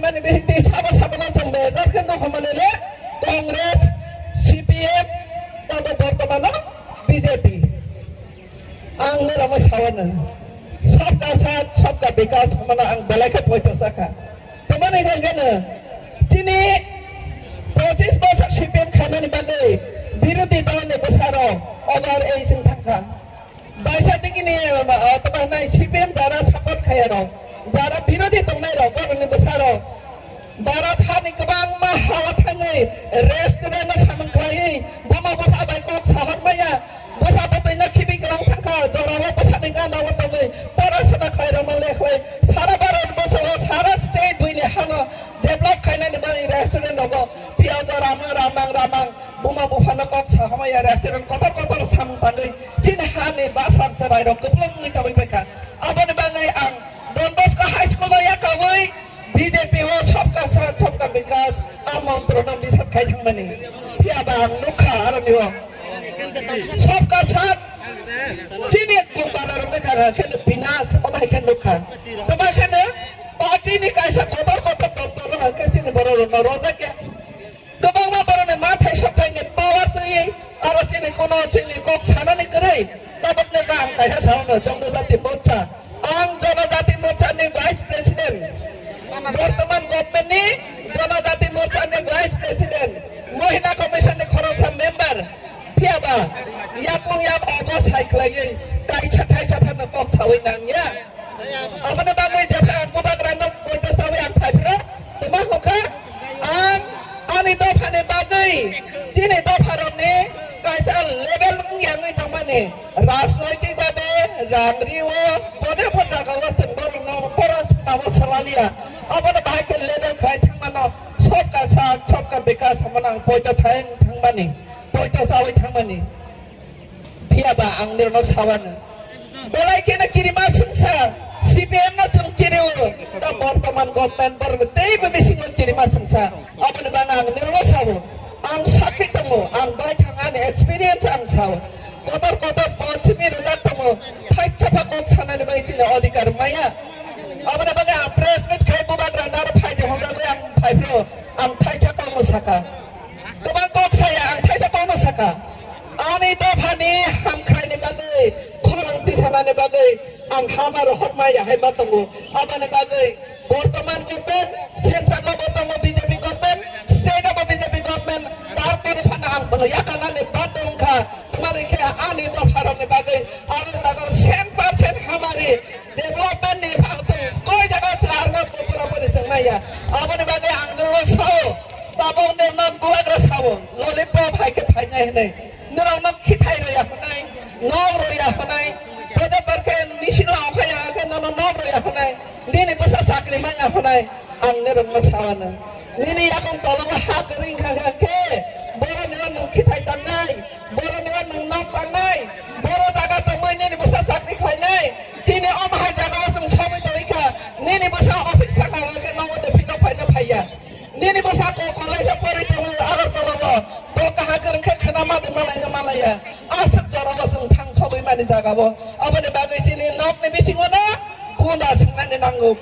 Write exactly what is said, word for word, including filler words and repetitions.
Ani bisingtwi sabo sabono chwng bejar khe no hwnmani le Congress, C P M, tamo bortomano B J P. Ang norokno sawano, sabka saath, sabka bikas hwnmano ang belai khe poito sakha. Tamani hwnkhe no chini pochis bosor C P M khaimani bagwi birodhi dolni bwsarok over age wng thangkha. Baisa digi ni, ah, tamo hinai C P M jara support khaya rok, jara birodhi tongnai rok, borok ni bwsa rok. Bharat ha ni kwbangma ha o thangwi restaurant no samung khlaiwi buma bupha bai kok sahor maya. Bwsa bwtwi no khibi kwlang thangkha, jora o bwsa ni gana o tongwi porasona khlai rok ma lekhlai. Sara Bharat boso o sara state bui ni ha no develop khainani bagwi restaurant rogo piyaj o ramang, ramang, ramang. Buma buphano kok sahamaya restaurant kotor kotor samung tangwi chini hani bwsa chwrairok kwplwng wngwi tongwi paikha. Aboni bagwi ang Don Bosco High School-o yakaui B J P-o sabka saath sabka bikas a montrono bisas khai thangmani. Phiyaba ang nukha aroni o sabka saath chini kumbara rokni kha khe binas omo hai khe nukha. Tamo khe no party-ni kaisa kotor kotor doptor no hai khe chini borok rokno rojak ya. Kwbangma borokni mathai sathai ni power twiwi aro chini kono chini kok sanani kwrwi tabukni kaham kaisa saono Jonojati Morcha. Ang Jonojati Morcha ni Vice President, bortoman government ni Jonojati Morcha ni Vice President, Mohila Commission ni khoroksa member, phiyaba yakung yak obo sai khlaiwi kaisa thaisa phano kok sawi nangya. Aboni bagwi jepha ang bubagrano poito chawi ang phaiphro, tuma hokha ang ani dophani bagwi chini dopharokni kaisa level wngya wngwi tongmani, rajnoitik babe rang rio, bode bo jagao chwng borokno boros nabo salalia, aboni bahai khe level khai thangmano, sabka saath sabka bikas hwnmano ang poito thang thangmani, poito chawi thangmani. Phiyaba ang nirno sawano. Belai kheno kirima sengsa, C P M no chwng kirio. Da bortoman government borok teibo bisingo kirima sengsa. Aboni bagwi ang nirno sawo. Ang sakhi tongo, ang bai thang ani experience ang sawo. Kotor kotor pochimi rwjak tongo. Thaisa pha kok sanani bai chini odhikar maya. Aboni bagwi ang press meet khai bubagra naro phaidi hwnjagwi ang phaiphro. Ang thaisa kokno saka. Kwbang kok saya, ang thaisa kokno saka. Ani dophani hamkraini bagwi, khorang tisanani bagwi ang hama rohorma yahai ma tongo. Aboni bagwi bortoman government, central o bo tongo B J P government, state o bo B J P government, tarpore phano ang bono yakarnani bathai wngkha. Tamani khe ani dopharokni bagwi ang jaga cent percent hamari. Development ni phang tong koi jaga charna pura puri chwng maya. Aboni bagwi ang nirno sao, tabok nirno bubagra sao, lollipop hai khe phainai hinwi. Nirok no khithai rwya hwnai, nok rwya hwnai. Bode barkhe misil la okhai ya khe nono nok rwya hwnai. Nini bwsa chakri maya hwnai. Ang nirok no sao no. Nini yakung tolongo ha kwrwi wngkha khe, borok nirok nwng khithai tangnai. Borok ni o nwng nok tangnai, borok jaga tongwi nini bwsa chakri khlainai, tini omo hai jaga o chwng sogwi tongwi kha, nini bwsa office thangkha hwnkhe nogo de phino phaino phaiya. Nini bwsa ko college o porwi tongo Agartala o, bo kaham kwrwng khe khna ma de malaino malaiya. Aswk jora o chwng thang sogwi mani jaga o, aboni bagwi chini nok ni bisingo no kunda swngnani nango.